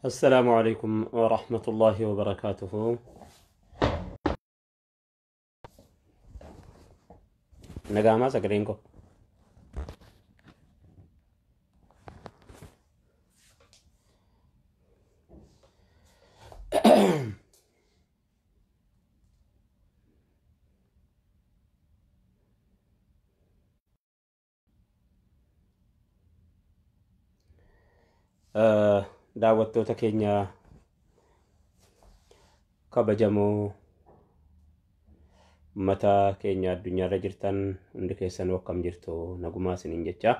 السلام عليكم ورحمة الله وبركاته. Nagama sagaleen koo. Daawwattoota keenya kabajamoo uummata keenya addunyaarra jirtan hundi keessanuu akkam jirtu nagumaa isiniin jecha.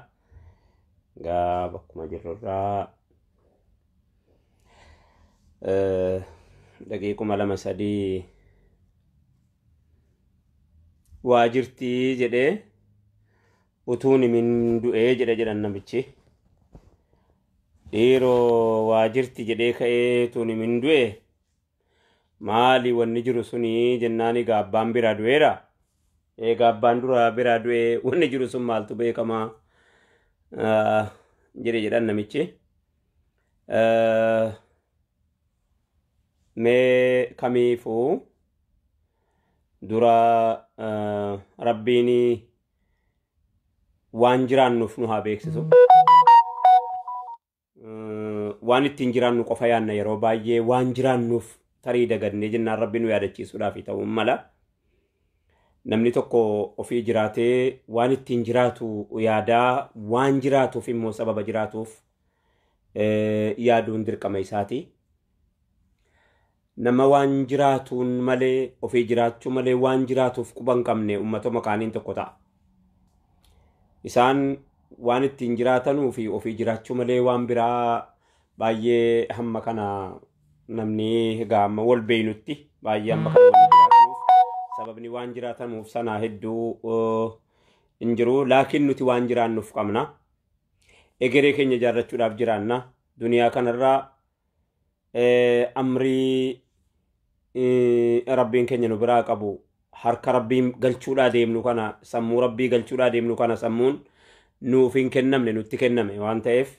Egaa bakkuma jirrurraa daqiiquma lama sadii waa jirtii jedhee utuun himin du'ee jedhe jedhan namichi. Dhiiroo waa jirti jedhee ka'ee utuun himin du'e maali wanni jiru suni jennaan egaa abbaan biraa du'eera. Egaa abbaan dura biraa du'e wanni jiru sun maaltu beekamaa jedhe jedhan namichi. Mee kamiifuu dura rabbiin waan jiraannuuf nu haa beeksisu. Waan ittiin jiraannu qofa yaanna yeroo baay'ee waan jiraannuuf tarii dagannee jennaan rabbi nu yaadachiisuudhaaf ta'uu mala. Namni tokko ofii jiraatee waan ittiin jiraatu yaadaa waan jiraatuuf immoo sababa jiraatuuf yaaduun dirqama isaati. Nama waan jiraatuun malee ofii jiraachuu malee waan jiraatuuf quba hin qabne uummatuma kaaniin tokko ta'a. Isaan waan ittiin jiraatanuu fi ofii jiraachuu malee waan biraa baay'ee hamma kana namni egaa amma wal beeynutti baay'ee hamma kana wanni jiraatanuuf sababni waan jiraatanuuf sana hedduu hin jiru. Laakiin nuti waan jiraannuuf qabna. Egeree keenya ijaarrachuudhaaf jiraanna. Duniyaa kanarraa amrii rabbiin keenya nu biraa qabu harka rabbiin galchuudhaa deemnu kana sammuu rabbii galchuudhaa deemnu kana sammuun nuuf hin kennamne nutti kenname waan ta'eef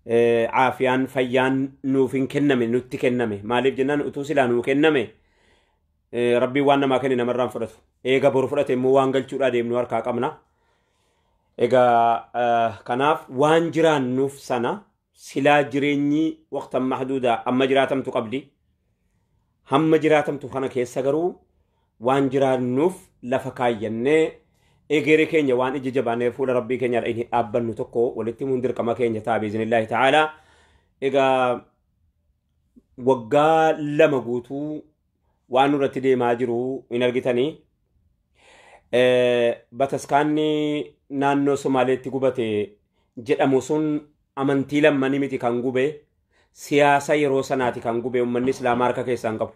caafiyaan fayyaan nuuf hin kenname nutti kenname. Maaliif jennaan utuu silaa nuu kenname rabbiin waan namaa kenne namarraan fudhatu. Eega boru fudhate immoo waan galchuudhaa deemnu harkaa qabna. Egaa kanaaf waan jiraannuuf sana silaa jireenyi waqtan mahduudaa amma jiraatamtu qabdi. Hamma jiraatamtu kana keessa garuu waan jiraannuuf lafa kaayyannee egeree keenya waan ija jabaannee fuula rabbii keenyaa inni dhaabbannu tokko walitti himuun dirqama keenya ta'a biiznillaahi ta'aalaa. Egaa waggaa 2 guutuu waan nurratti deemaa jiru hin argitanii. Bataskaanni naannoo Somaaleetti gubate jedhamu sun amantii lammanii miti kan gube siyaasa yeroo sanaati kan gube uummanni Islaamaa harka keessaa hin qabu.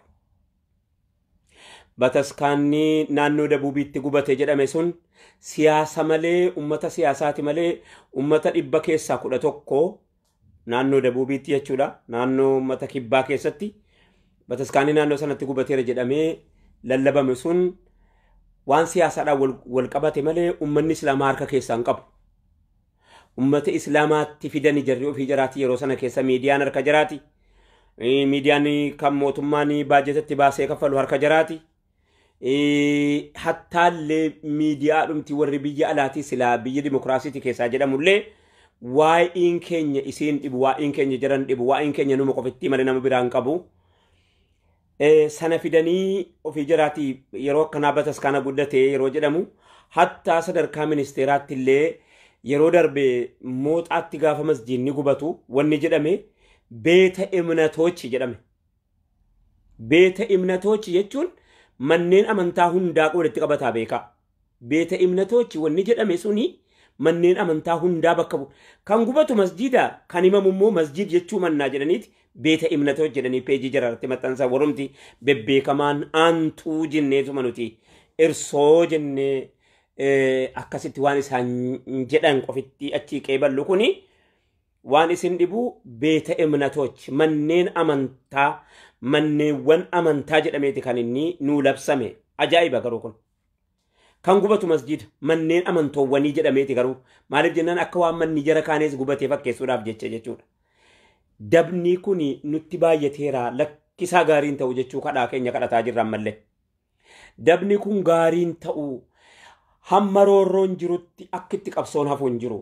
Bataskaanni naannoo Dabuubiitti gubate jedhame sun siyaasa malee uummata siyaasaati malee uummata 100 keessaa 11 naannoo Dabuubiitti jechuudha. Naannoo uummata kibbaa keessatti bataskaanni naannoo sanatti gubateera jedhamee lallabame sun waan siyaasaadhaan wal qabate malee uummanni Islaamaa harka keessaa hin qabu. Uummata Islaamaatti fidanii jarri ofii jiraati yeroo sana keessa miidiyaan harka jiraati. Miidiyaan kan mootummaan baajetatti baasee kaffalu harka jiraati. Hattaallee miidiyaa dhumti warri biyya alaatii silaa biyya dimokiraasiitii keessaa jedhamullee waa'een keenya isiin dhibu waa'een keenya jiran dhibu waa'een keenya numa qofittii malee nama biraan qabu. Sana fidanii ofii jiraatii yeroo akkanaa bataskaana guddate yeroo jedhamu hattaa sadarkaa ministeeraatti illee yeroo darbe mooxaatti gaafa masjiidni gubatu wanni jedhame beeta imnatoochi jedhame. Beeta imnatoochi jechuun manneen amantaa hundaa walitti qabataa beekaa. Beeta imnatoochi wanni jedhame suni manneen amantaa hundaa bakka bu'u. Kan gubatu masjiida kan himamu immoo masjiid jechuu mannaa jedhaniiti beeta imnatoochi jedhanii peejii jaraarratti maxxansa warumti bebbeekamaan aantuu jenneetuma nuti irsoo jennee akkasitti waan isaan jedhan qofitti achii qeeballu kuni waan isin dhibu beeta imnatoochi manneen amantaa manneewwan amantaa jedhameeti kan inni nuu labsame. Ajaa'iba garuu kun. Kan gubatu masjiida manneen amantoowwanii jedhameeti garuu maaliif jennaan akka waan manni jara kaanees gubatee fakkeessuudhaaf jecha jechuudha. Dabni kun nutti baay'ateera, lakkisaa gaariin ta'u jechuu kadhaa keenya kadhataa jirra ammallee. Dabni kun gaariin ta'u, hamma roorroon jirutti akka itti qabsoon hafu hin jiru.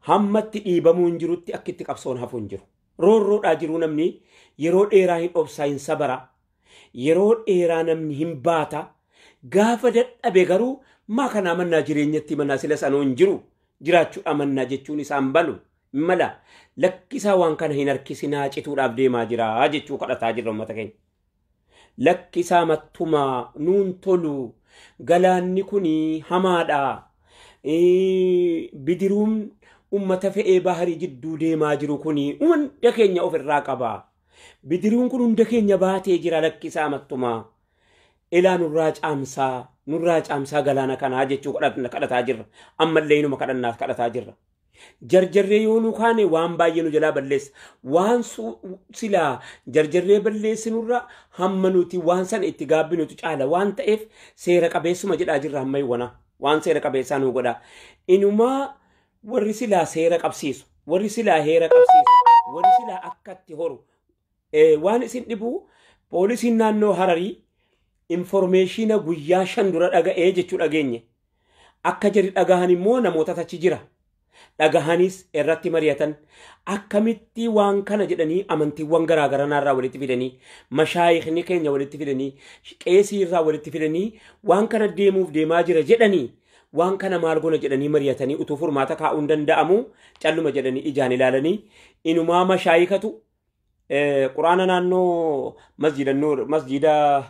Hamma itti dhiibamuun jirutti akka itti qabsoon hafu hin jiru. Roorroodhaa jiru namni yeroo dheeraa hin obsaa, hin sabara. Yeroo dheeraa namni hin baata. Gaafa dadhabe garuu maa kanaa mannaa jireenyatti mannaa sila sanoo hin jiru. Jiraachuudha mannaa jechuun isaan balu. Mala lakkisaa waan kana hin harkisinaa, cituudhaaf deemaa jira jechuu kadhataa jirra uummata keenya. Lakkisaa mattumaa nuun tolu, galaanni kun hamaadha. Bidiruun uummata fe'ee baharii jidduu deemaa jiru kun hunda keenya ofirraa qaba. Bidiruun kun hunda keenya baatee jira, lakkisaa mattumaa. Ilaa nurraa caamsaa, nurraa caamsaa galaana kanaa jechuu kadhataa jirra. Ammallee inuma kadhannaaf kadhataa jirra. Jarjarree yoo nu kaane waan baay'ee nu jalaa balleessa. Waan silaa jarjarree balleessinurra hamma nuti waan sana itti gaabbinutu caala waan ta'eef seera qabeessuma jedhaa jirra hamma iwwana. Waan seera qabeessaa nu godha. Inumaa warri silaa seera qabsiisu, warri silaa heera qabsiisu, warri silaa akkatti horu. Waan isin dhibu, poolisiin naannoo Hararii information guyyaa 5 dura dhaga'ee jechuu dhageenye. Akka jari dhagahan immoo namoota achi jira. Dhagahanis irratti mari'atan, akkamitti waan kana jedhanii amantiiwwan garaagaraa irraa walitti fidanii, mashaayikni keenya walitti fidanii, qeesii irraa walitti fidanii, waan kana deemuuf deemaa jira jedhanii, waan kana maal goona jedhanii mari'atanii utuu furmaata kaa'uun danda'amu calluma jedhanii ijaan ilaalanii. Inumaa mashaayikatu quraana naannoo masjida Nuur, masjida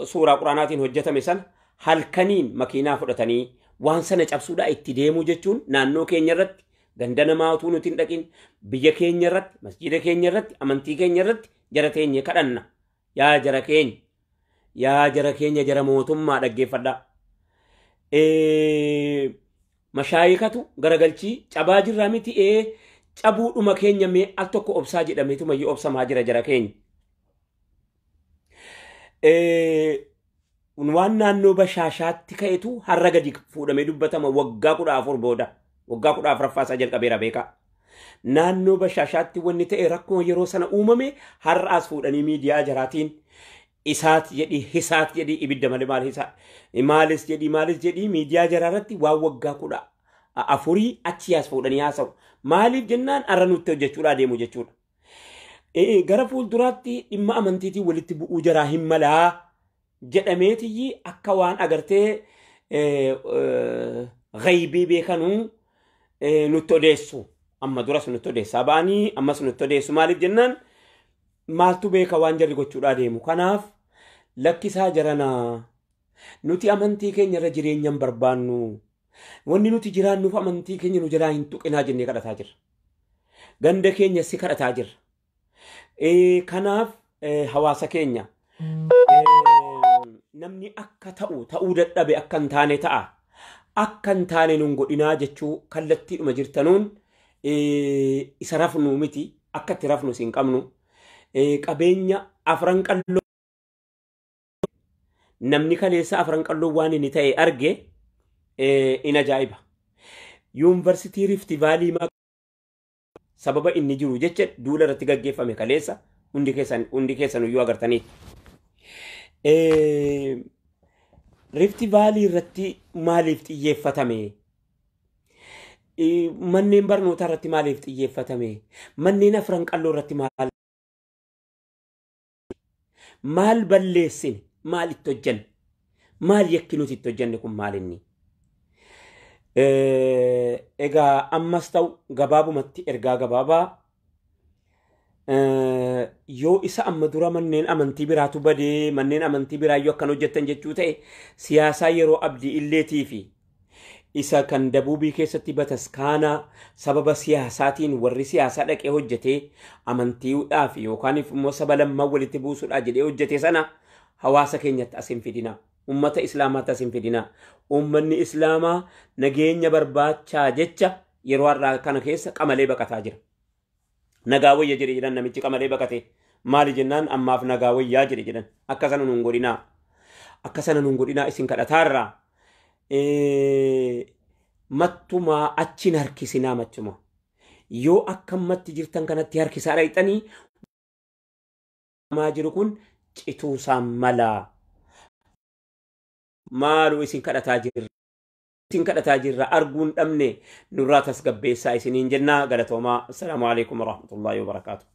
suuraa quraanaatiin hojjetame sana halkaniin makiinaa fudhatanii waan sana cabsuudhaa itti deemuu jechuun naannoo keenya irratti, ganda namaa utuu nuti hin dhaqin, biyya keenya irratti, masjida keenya irratti, amantii keenya irratti jara teenye kadhanna. Yaa jara keenya, yaa jara keenya, jara mootummaa dhaggeeffadhaa. Mashaayikatu garagalchii cabaa jirraa miti, cabuudhuma keenya mee al tokko obsaa jedhameetu mayyuu obsamaa jira jara keenya. Waan naannoo Bashaashaatti ka'etu har'a gadi fuudhamee dubbatama waggaa 14 booda. Waggaa 14ffaa isaa jalqabeera beekaa. Naannoo Bashaashaatti wanni ta'e rakkoo yeroo sana uumame har'aas fuudhanii miidiyaa jaraatiin isaat jedhi, hisaat jedhi, ibidda malee maal hisaa, maalis jedhi, maalis jedhi, miidiyaa jaraa irratti waan waggaa 14 achi as fuudhanii haasa'u. Maaliif jennaan har'a nutti hojjechuudhaa deemu jechuudha. Gara fuulduraatti dhimma amantiitiin walitti bu'uu jaraa hin malaa jedhameetiyyi akka waan agartee ghaybii beekanuu nutti odeessu. Amma duras nutti odeessaa ba'anii ammas nutti odeessu. Maaliif jennaan maaltu beeka waan jarri gochuudhaa deemu. Kanaaf lakkisaa jaranaa, nuti amantii keenya irra jireenya hin barbaannu. Wanni nuti jiraannuuf amantii keenya nu jalaa hin tuqinaa jennee kadhataa jirra. Ganda keenya si kadhataa jirra. Kanaaf hawaasa keenya, namni akka ta'u ta'uu dadhabe akka hin taane ta'a. Akka hin taane nun godhinaa jechuu kallattiidhuma jirtanuun isa rafnu miti, akka itti rafnu hin qabnu. Qabeenya Afran Qalloo, namni kaleessa Afran Qalloo waan inni ta'e arge in ajaa'iba. Yuunivarsiitii Rift Valley sababa inni jiru jecha duula irratti gaggeeffame kaleessa hundi keessan iyyuu agartanii. Rift Valley irratti maaliif xiyyeeffatame? Manneen barnootaa irratti maaliif xiyyeeffatame? Manneen Afran Qalloo irratti maal? Maal balleessine? Maal itti hojjenne? Maal yakki nuti itti hojjenne kun maal inni? Egaa ammas ta'u gabaabumatti ergaa gabaabaa, yoo isa amma dura manneen amantii biraatu badee, manneen amantii biraa yoo akkan hojjettan jechuu ta'e, siyaasaa yeroo Abdii Illeetii fi isa kan dabuubii keessatti bataskaanaa sababa siyaasaatiin warri siyaasaa dhaqee hojjetee amantiidhaaf yookaan immoo saba lammaan walitti buusuudhaa jedhee hojjete sana hawaasa keenyatti as hin fidina. Ummata Islaamaatti as hin fidina. Uummanni Islaamaa nageenya barbaachaa jecha yeroo har'aa kana keessa qamalee baqataa jira. Nagaa wayya jedhe jedhan namichi qamalee baqate. Maali jennaan ammaaf nagaa wayyaa jedhe jedhan. Akka sana nuun godhinaa. Akka sana nuun godhinaa isin kadhataarraa. Mattumaa achiin harkisinaa mattuma. Yoo akkamatti jirtan kanatti harkisaa dhayxanii maa jiru kun cituusaan malaa. Maaluu isin kadhataa jirra. Isin kadhataa jirra arguun dhabne nurraa tasgabbeessaa isiniin jennaa galatoomaa. Assalaamu alaikum warahmatullaahi wabarakaatu.